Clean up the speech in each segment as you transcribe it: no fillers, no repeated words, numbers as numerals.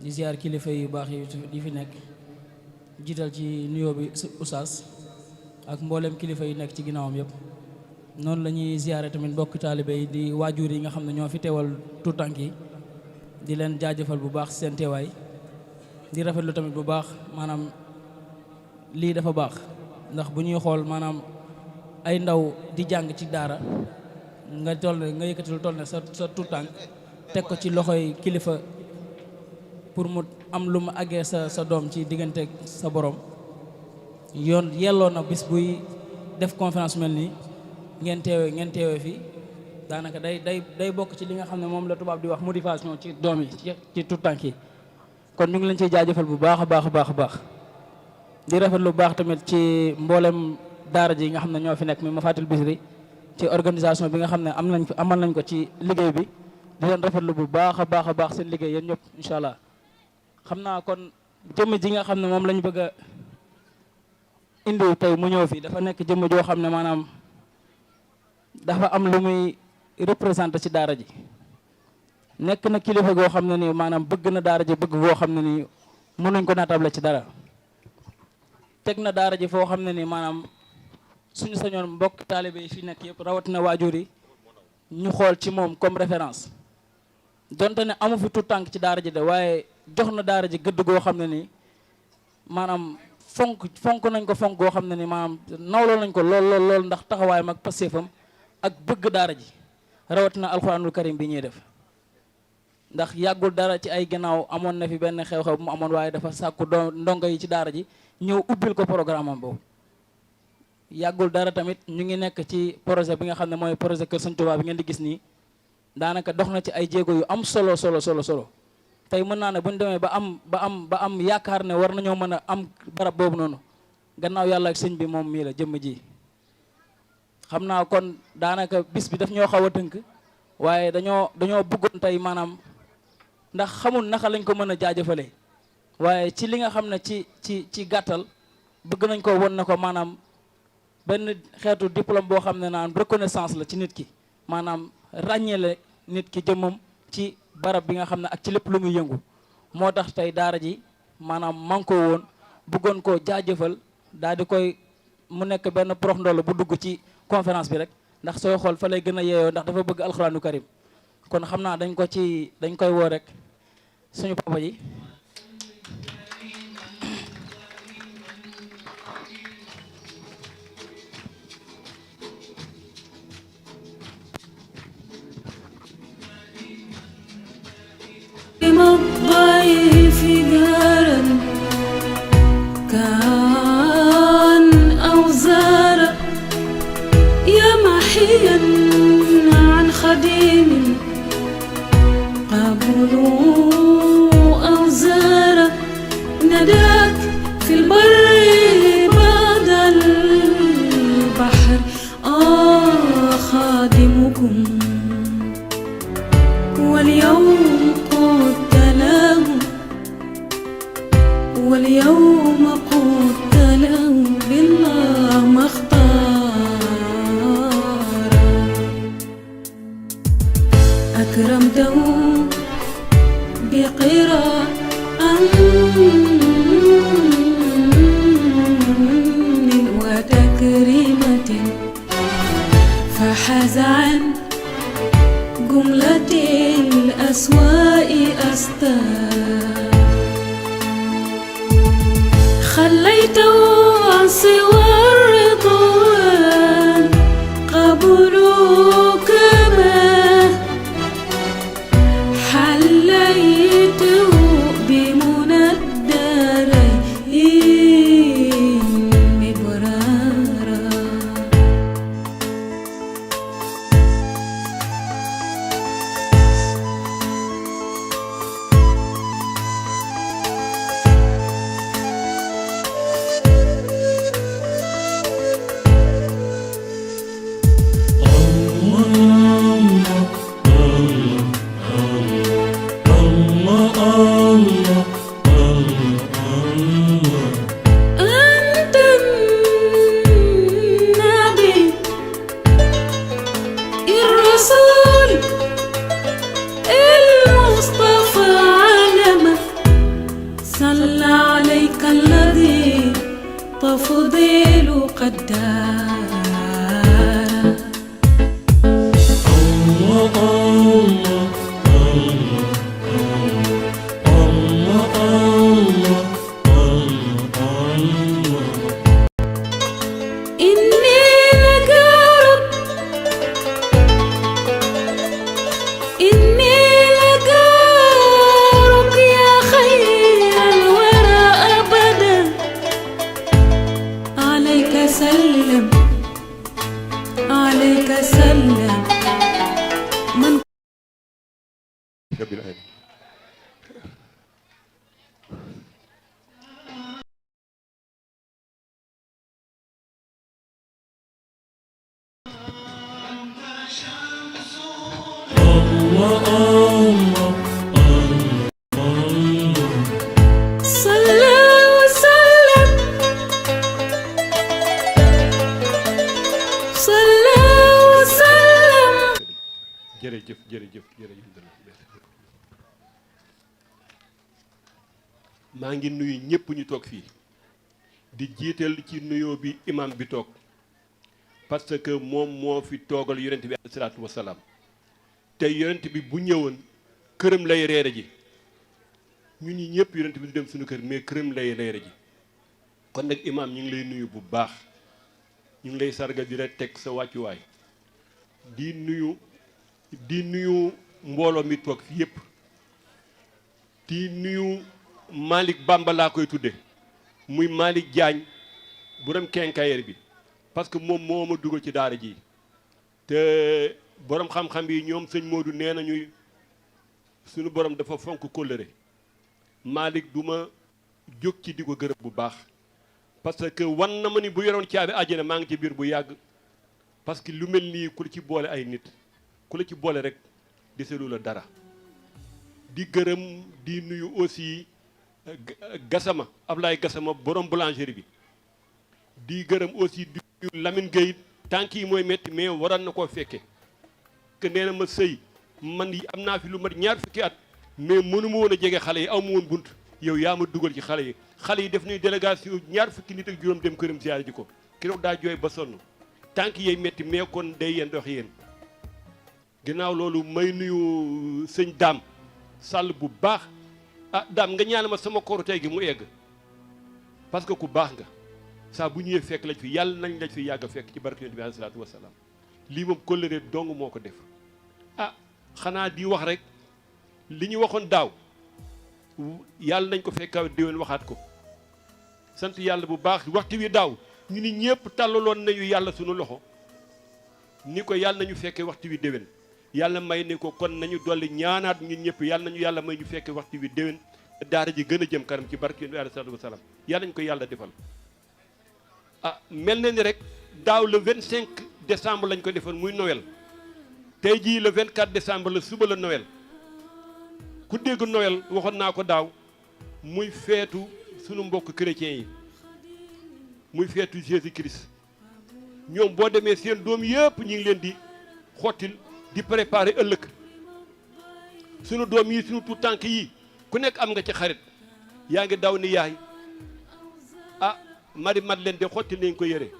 di ziar kilifa yu baax yi fi nekk jiital ci nuyoo bi oustaz ak mboolem kilifa yi nekk ci ginnaawam yëpp. noonu la ñuy ziare tamit mbokk taalibe yi di waajur yi nga xam ne ñoo fi teewal tuutànk yi di leen jaajëfal bu baax seen teewaay di rafetlu tamit bu baax maanaam lii dafa baax ndax bu ñuy xool maanaam ay ndaw di jàng ci daara nga yëkkati lu toll ne sa tuutànk teg ko ci loxoy kilifa pour mu am lu mu àggee sa doom ci diggante sa borom yoon yelloo na bis buy def conférence mel nii ngeen teewee fii daanaka day bokk ci li nga xam ne moom la tubaab di wax motivation ci doom yi ci tuutànk yi kon ñu ngi leen ciy jaajëfal bu baax a baax a baax a baax di rafet lu baax tamit ci mboolem daara ji nga xam ne ñoo fi nekk mi Mafaatihul Bichri ci organisation bi nga xam ne amal nañ ko ci liggéey bi di leen rafetlu bu baax a baax a baax seen liggéey yéen ñëpp incha allah xam naa kon jëmm ji nga xam ne moom lañ bëgg a indi tey mu ñëw fi dafa nekk jëmm joo xam ne maanaam dafa am lu muy représenté ci daara ji nekk na kilifa goo xam ne nii maanaam bëgg na daara ji bëgg goo xam ne nii mënuñ ko naatable ci dara teg na daara ji foo xam ne nii maanaam suñu sañoon mbokk taalibe yi fi nekk yëpp rawatina waajur yi ñu xool ci moom comme référence donte ne amu fi tout tànk ci daara ji de waaye jox na daara ji gëdd goo xam ne nii maanaam fonk nañ ko fonk goo xam ne nii maanaam nawloo nañ ko lool ndax taxawaayam ak passeefam ak bëgg daara ji rawatina alxuraanul karim bi ñuy def ndax yàggul dara ci ay gannaaw amoon na fi benn xew-xew bu mu amoon waaye dafa sàkku ndongo yi ci daara ji ñëw ubbil ko programme am boobu yàggul dara tamit ñu ngi nekk ci projet bi nga xam ne mooy projet Kër Sëñ Tuubaa bi ngeen di gis nii daanaka dox na ci ay jéego yu am solo tey mën naa ne bu ñu demee ba am yaakaar ne war nañoo mën a am barab boobu noonu gannaaw yàlla ak sëñ bi moom mii la jëmm ji xam naa kon daanaka bis bi daf ñoo xaw a tënk waaye dañoo bëggoon tey maanaam ndax xamul naka lañ ko mën a jaajëfalee waaye ci li nga xam ne ci gàttal bëgg nañ ko won na ko maanaam benn xeetu diplôme boo xam ne naan reconnaissance la ci nit ki maanaam ràññeele nit ki jëmmam ci barab bi nga xam ne ak ci lépp lu muy yëngu moo tax tey daara ji maanaam man ko woon bëggoon koo jaajëfal daal di koy mu nekk benn prox ndoll bu dugg ci conférence bi rek ndax sooy xool fa lay gën a yeeyoo ndax dafa bëgg alxuraanu karim kon xam naa dañ koy woo rek suñu papa ji الضيف دارا كان أو زار يا محيا عن خديم قبلوا أو زار نداك في البر بعد البحر خادمكم واليوم قلت له واليوم قلت له بالله ما اختار أكرمته بقراءة وتكريمة فحاز عن جملة الأسواء أستار خليته عن سوى الرضوان قبلوا كما حليته بمنى الدارين مدورارا أنت النبي الرسول المصطفى علمه غدارا إني لقارب إني لقارب يا خير الورى أبدا عليك سلم عليك سلم من رب العالمين. صلى وسلم صلى وسلم jërëjëf jërëjëf jërëjëf. maa ngi nuyu ñëpp ñu toog fii di jiital ci nuyoo bi imam bi toog parce que moom moo fi toogal yonent bi alayhi salaatu wasalaam te yonent bi bu ñëwoon këram lay reere ji ñun ñi ñëpp yonent bi du dem suñu kër mais këram lay reere ji kon nag imam ñu ngi lay nuyu bu baax ñu ngi lay sarga di la teg sa wàccuwaay di nuyu mbooloo mi toog fi yëpp di nuyu Malick Bamba laa koy tudde muy Malick Diagne borom kenkayer bi parce que moom moo ma dugal ci daara ji te borom xam-xam yi ñoom sëñ Modou nee nañu suñu borom dafa fonk kóllëre Malick du ma jóg ci di ko gërëm bu baax parce que wan na ma ni bu yoroon caabi àjjana maa ngi ci biir bu yàgg parce que lu mel nii ku la ci boole ay nit ku la ci boole rek deselu la dara di gërëm di nuyu aussi Gassama Ablaye Gassama borom boulangerie bi di gërëm aussi di nuyu Lamine Gueye tànk yi mooy métti mais waroon na koo fekke que nee na ma sëy man am naa fi lu mat ñaar fukki at mais mënu ma woon a jege xale yi aw ma woon bunt yow yaa ma dugal ci xale yi def nuy délégation ñaar fukki nit ak juróom dem këram siyaare ji ko keroog daa jooy ba sonn tànk yey métti mais kon day yéen dox yéen ginnaaw loolu may nuyu sëñ Dame Sall bu baax ah Dame nga ñaan ma sama kooru tey gi mu egg parce que ku baax nga saa bu ñëwee fekk lañ fi yàlla nañ lañ fi yàgg a fekk ci barke yonent bi alayhi salaatu wasalaam lii moom kóllëre dong moo ko def ah xanaa di wax rek li ñu waxoon daaw yàlla nañ ko fekkaw déwén waxaat ko sant yàlla bu baax waxtu wi daaw ñu ni ñëpp tàllaloon nañu yàlla sunu loxo ni ko yàlla nañu fekkee waxtu wi déwén yàlla may ni ko kon nañu dolli ñaanaat ñun ñëpp yàlla nañu yàlla may ñu fekkee waxtu wi déwén daara ji gën a jëm kanam ci barke yonent bi alayhi salaatu wasalaam yàlla nañu ko yàlla defal ah mel na ni rek daaw le 25 décembre lañ ko defoon muy Noël tey jii le 24 décembre la suba la Noël ku dégg Noël waxoon naa ko daaw muy feetu sunu mbokk chrétiens yi muy feetu Jésus Christ ñoom boo demee seen doom yëpp ñu ngi leen di xottil di préparer ëllëg sunu doom yi sunu tuut tànk yi ku nekk am nga ci xarit yaa ngi daw ni yaay ah Marie Madeleine de xottil nañ ko yëre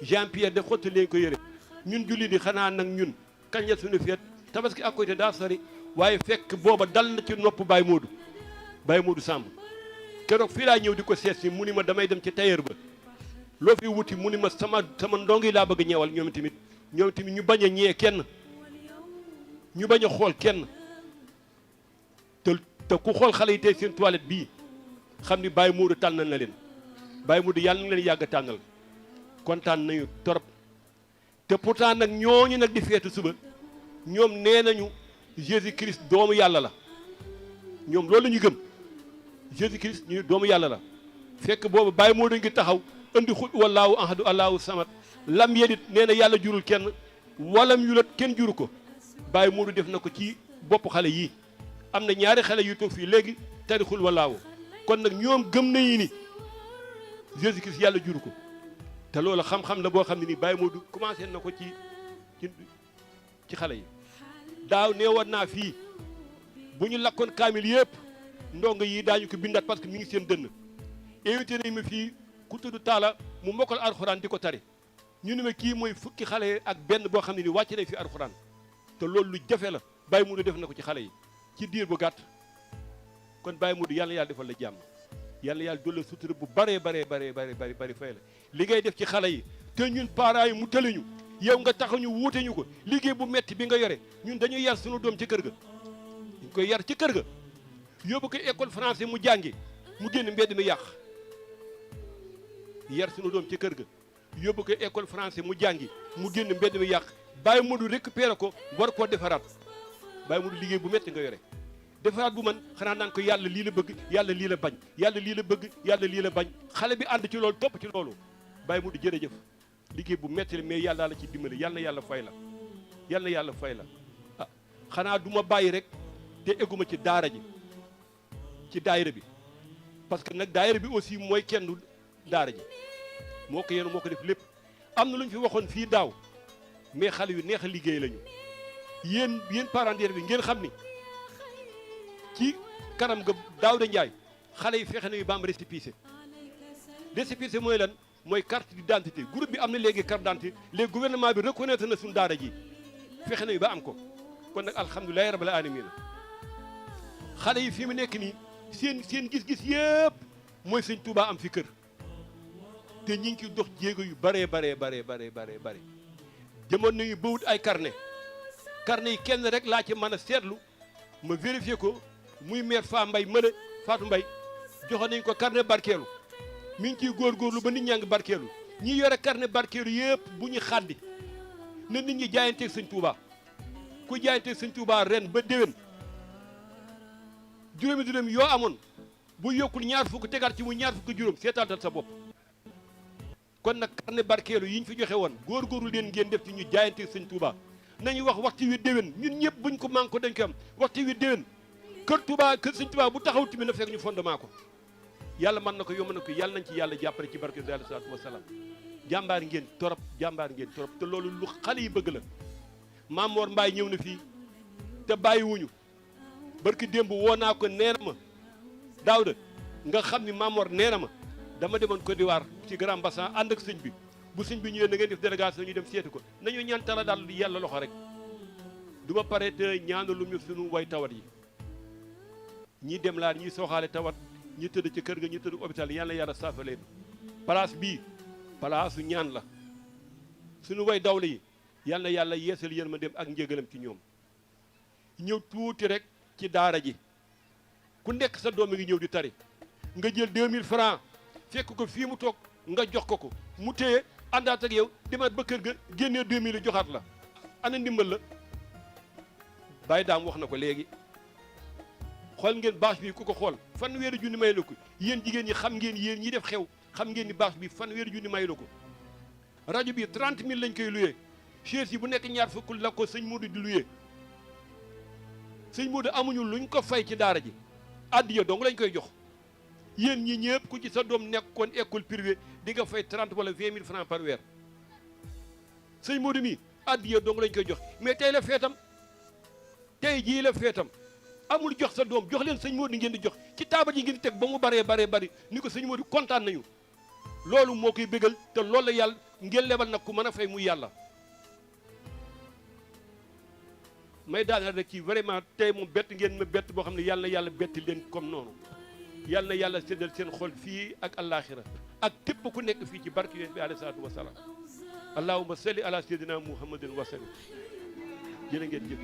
Jean Pierre de xottil nañ ko yëre ñun julli di xanaa nag ñun kañ la suñu feet tabaski ak côté daa sori waaye fekk booba dal na ci nopp Baye Modou Samb keroog fii laa ñëw di ko seet si mu ni ma damay dem ci tailleur ba loo fi wuti mu ni ma sama ndongo yi laa bëgg ñeewal ñoom tamit ñu bañ a ñee kenn ñu bañ a xool kenn te ku xool xale yi tey seen toilette bii xam ni Baye Modou tànnal na leen Baye Modou yàlla na leen yàgg tànnal kontaan nañu torop te pourtant nag ñooñu nag di feetu suba ñoom nee nañu Jésus Christ doomu yàlla la ñoom loolu la ñu gëm Jésus Christ ñu doomu yàlla la fekk boobu Baye Modou ngi taxaw andi xul wallaahu ahadu allahu samad lam yedit nee na yàlla jurul kenn walam yulat kenn juru ko Baye Modou def na ko ci bopp xale yii am na ñaari xale yu toog fii léegi tari xul wallaahu kon nag ñoom gëm nañu ni Jésus Christ yàlla juru ko te loolu xam-xam la boo xam ne nii Baye Modou commencé na ko ci xale yi daaw nee woon naa fii bu ñu lakkoon kaamil yëpp ndongo yi daañu ko bindaat parce que mi ngi seen dënn invité nañu ma fii ku tudd Talla mu mokkal alxuraan di ko tari ñu ne ma kii mooy fukki xale ak benn boo xam ne ni wàcc nañ fi alxuraan te loolu lu jafe la Baye Modou def na ko ci xale yi ci diir bu gàtt kon Baye Modou yàlla yàlla defal la jàmm yàlla yàlla dolli sutura bu bari fay la li ngay def ci xale yi te ñun parents yi mu tëliñu yow nga taxaw ñu wuute ñu ko liggéey bu metti bi nga yore ñun dañuy yar sunu doom ci kër ga dañ koy yar ci kër ga yóbbu ko école français mu jàngi mu génn mbedd mi yàq yar sunu doom ci kër ga yóbbu ko école français mu jàngi mu génn mbedd mi yàq Baye Modou récupéré ko war koo defaraat Baye Modou liggéey bu metti nga yore defaraat bu man xanaa naan ko yàlla lii la bëgg yàlla lii la bañ yàlla lii la bëgg yàlla lii la bañ xale bi ànd ci loolu topp ci loolu Baye Modou jërëjëf liggéey bu metti la mais yàlla la ci dimbali yàlla na yàlla fay la yàlla na yàlla fay la ah xanaa du ma bàyyi rek te egguma ci daara ji ci daayira bi parce que nag daayira bi aussi mooy kenn daara ji moo ko yéen moo ko def lépp am na lu ñu fi waxoon fii daaw mais xale yu neex a liggéey lañu yéen parents d'élèves bi ngeen xam ni ci kanam nga Daouda Ndiaye xale yi fexe nañu ba am récépissé récépissé mooy lan mooy carte d'identité groupe bi am na léegi carte d'identité léegi gouvernement bi reconnaître na suñu daara ji fexe nañu ba am ko kon nag alhamdulilahi rabbil alamin xale yi fi mu nekk nii seen gis-gis yëpp mooy sëñ Touba am fi kër te ñi ngi ciy dox jéego yu bare demoon nañu ba wut ay carnet yi kenn rek laa ci mën a seetlu ma vérifié ko muy maire Fatou Mbaye joxoon nañu ko carnet barkeelu mi ngi ciy góorgóorlu ba nit ñaa ngi barkeelu ñi yore carnet barkeelu yëpp bu ñu xaddi na nit ñi jaayanteeg sëñ Touba ku jaayanteeg sëñ Touba ren ba déwén juróomi yoo amoon bu yokkul ñaar fukk tegaat ci mu ñaar fukk juróom seetaatal sa bopp kon nag carnet barkeelu yi ñu fi joxe woon góorgóorlu leen ngeen def ci ñu jaayanteeg sëñ Touba nañu wax waxtu wi déwén ñun ñëpp buñ ko manqué dañ ko am waxtu wi déwén kër sëñ Touba bu taxaw tamit na fekk ñu fondement ko yàlla mën na ko yomb na ko yàlla nañ ci yàlla jàppale ci barke alayhi salaatu wasalaam jàmbaar ngeen torop te loolu lu xale yi bëgg la Maam Mor Mbaye ñëw na fii te bàyyiwuñu barki démb woo naa ko nee na ma Daouda nga xam ni Maam Mor nee na ma dama demoon Côte d'Ivoire ci Grand Bassin ànd ak sëñ bi bu sëñ bi ñëwee na ngeen def délégation ñu dem seeti ko nañu ñaan tala daal yàlla loxo rek du ma pare te ñaanalu ñu sunu way tawat yi ñii dem laa ñii sooxaale tawat ñi tëdd ci kër ga ñi tëdd hôpital yàlla yàlla saafa leen place bii place su ñaan la suñu way dawle yi yàlla yàlla yeesal yërmandeem ak njégalam ci ñoom ñëw tuuti rek ci daara ji ku nekk sa doom ngi ñëw di tari nga jël 2000 francs fekk ko fii mu toog nga jox ko mu téye àndaat ak yow demaat ba kër ga génnee 2000 joxaat la ana ndimbal la Baye Daam wax na ko léegi xool ngeen bâche bi ku ko xool fanweeri junni may la ko yéen jigéen ñi xam ngeen yéen ñi def xew xam ngeen ni bâche bi fanweeri junni may la ko rajo bi 30 000 lañ koy luyee chaise yi bu nekk ñaar fukk la ko sëñ Modou di luyee sëñ Modou amuñu luñ ko fay ci daara ji addiya dong lañ koy jox yéen ñi ñëpp ku ci sa doom nekkoon école privée di nga fay 30 wala 20 000 francs par weer sëñ Modou mi addiya dong lañ koy jox mais tey la feetam tey jii la feetam amul jox sa doom jox leen sëñ Modou ngeen di jox ci taabal yi ngeen di teg ba mu baree bari ni ko sëñ Modou kontaan nañu loolu moo koy bégal te loolu la yàlla ngeen lebal nag ku mën a fay muy yàlla may daaneel rek ci vraiment tey moom bett ngeen ma bett boo xam ne yàlla na yàlla betti leen comme noonu yàlla na yàlla séddal seen xol fii ak àllaaxira ak képp ku nekk fii ci barke yonent bi alayhi salaatu wa salaam allahumma salli ala sayyidina muhammadin wa sallim jërë ngeen jëf